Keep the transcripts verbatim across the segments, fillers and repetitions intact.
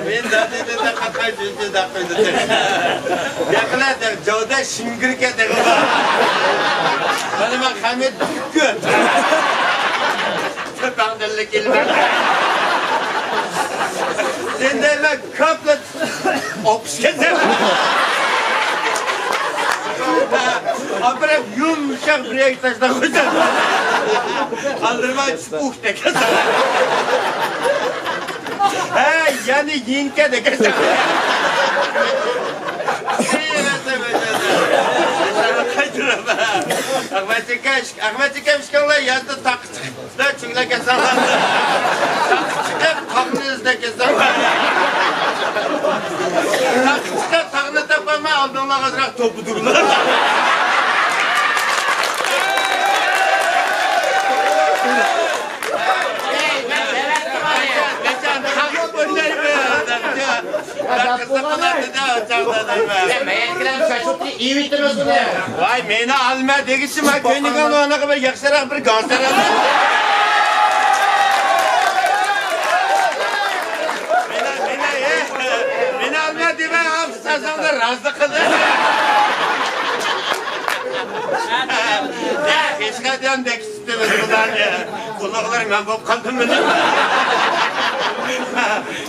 مېنى دادىدە قاتقان جۈنجۈ دەپ قويدى. ياقىلا دەپ، جاۋدا شىڭگىركە دەپ. مانا ما خەمىت كۆت. كۆپەڭدىنلا كېلىمەن. سەن دەيمەن، كاپلا ئوقۇش كەتسەم. ئاپىرىپ يۇمشاق بىر يەرگە تاشلاپ قويسام. قالدۇرماي چۈشۈپ ئۇھ تەكەسەن. ھە، يەنى يىنكە دەكەسەن. قايتۇرۇپ. ئەخمەتجىكە، ئەخمەتجىكە ئىككىڭلار يازدا تاغقا چىقىپ، سىلەر چۆگىلەپ كەتسەڭلار. تاغقا چىقىپ، تاغنى ئىزدەپ كەتسەڭلار. تاغقا چىقىپ، تاغنى تاپالماي، ئالدىڭلارغا ئازراق توپا تۇرۇڭلار. ۋاي، مېنى ئالما دېگۈچى، مەن كۆينىگەن ئانىغا بىر ياخشىراق بىر گاڭسەر ئالدىم. مېنى، مېنى، ئە، مېنى ئالما دېمەي، ئالسا سازاڭدا رازى قىلدى. يا، ھېچقاچان دەك ئىشتىمىز بۇلارنى. قۇلىقلىرى مەن بولۇپ قالدىم مېنىڭ.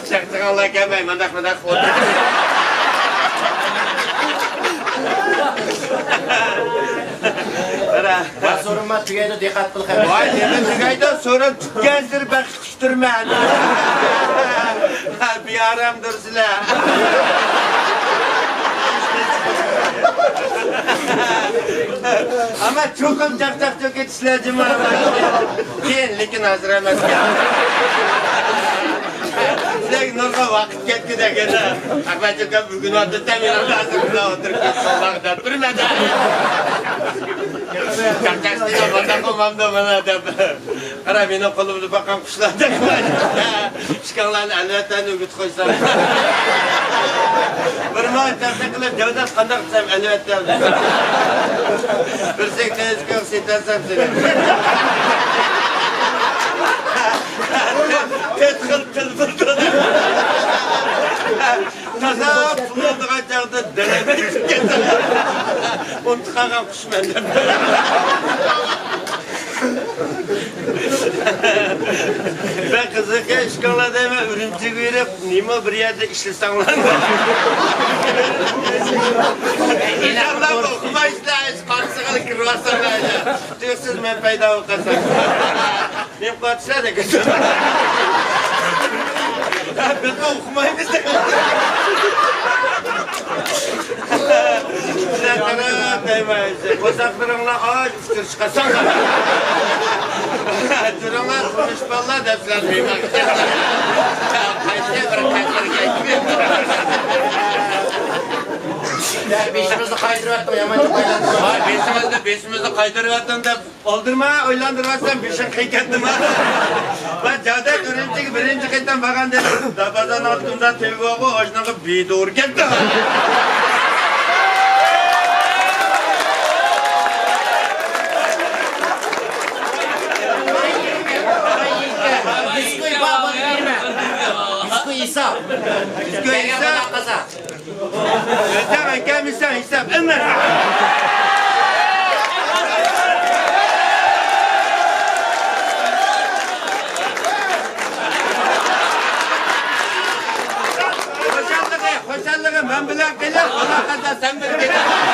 چاقچىغانلار كەلمەي، مانداق، مانداق ئولتۇرۇپ. قارا. ۋاي، سورۇنما تۈگەيدۇ، دىققەت قىل، قېرىنداش. ۋاي، نېمە تۈگەيدۇ؟ سورۇن پۈتكەنسېرى بەخت قۇچتۇرىمەن. بىئارامدۇر. ئەمما چوقۇم چاقچاق چوقۇپ كېتىشلەر جۇمۇ. كېيىن، لېكىن ھازىر ئەمەس. سىلەرگە نۇرغۇن ۋاقىت كەتكۈدەك ئىدى. ئەخمەت ئاكام بۈگۈن ئولتۇرۇپ، مەن ھازىر مۇنداق ئولتۇرۇپ كەتسەم، ۋاقىت بېرمەيدۇ. چاقچاق ئىستىگەن، مانداق قىلمامدۇ مانا دەپ. قارا، مېنىڭ قولۇمدا باققان قۇشلاردەك. ئىككىڭلارنى ئەلۋەتتە ئۆگىتىپ قويسام. بىر ماڭا تەقلىد قىلىپ، جەۋدەت قانداق دېسەم، ئەلۋەتتە. بىرسى تېلېفون سېتەلسەم سېنى. تۆت خىل تىل بىر. تازا پۇل ئالىدىغان چاغدا دەرەجە چىقىپ كەتسەم. ئۇنتۇپ قالغان قۇشمەن دەپ. بەك قىزىق ئىكەن، ئىككىڭلار دەيمەن، ئۈرۈمچىگە بېرىپ، نېمە بىر يەردە ئىشلىسەڭلار. ئىنشاللا ئوقۇمايسىلەر، قارىسىغىلا كىرىۋالساڭلار. تۇيۇقسىز مەن پەيدا بولۇپ قالسام. نېمە قىلىۋاتىسىلەر دېگەن. بىز ئوقۇمايمىز دېگەن. سىلەر قاراپ دەيمەن، قورساقلىرىڭلار ئاچ. ئۇچۇر چىقارساڭلار. تۇرۇڭلار، تونۇش بالىلار دەپ سىلەرنى مېھمانغا چاقىردىم. قايسى بىر قەسىرگە. بېشىمىزنى قايتۇرۇۋەتتىڭ، يامان گەپ ئايلاندۇردۇڭ. ۋاي، بېشىمىزنى، بېشىمىزنى قايتۇرۇۋەتتىڭ دەپ ئالدىرىما ئويلاندۇرۇۋاتسام، بېشىڭ قېيىپ كەتتىمۇ؟ مەن جادە ئۈرۈمچىگە بىرىنچى قېتىم بارغاندا، دابازان ئالدىمدا تېۋىۋالغۇ، ئاشۇنىڭغا بىدە ئۇرۇپ كەتتى. دىسكو ھېساب. دىسكو ھېساب. ئۆتەڭ ئەكەلمىسەڭ ھېساب ئەمەس. خۇشاللىقى، خۇشاللىقى مەن بىلەن قېلىپ، ئالاقىدار سەن بىلەن.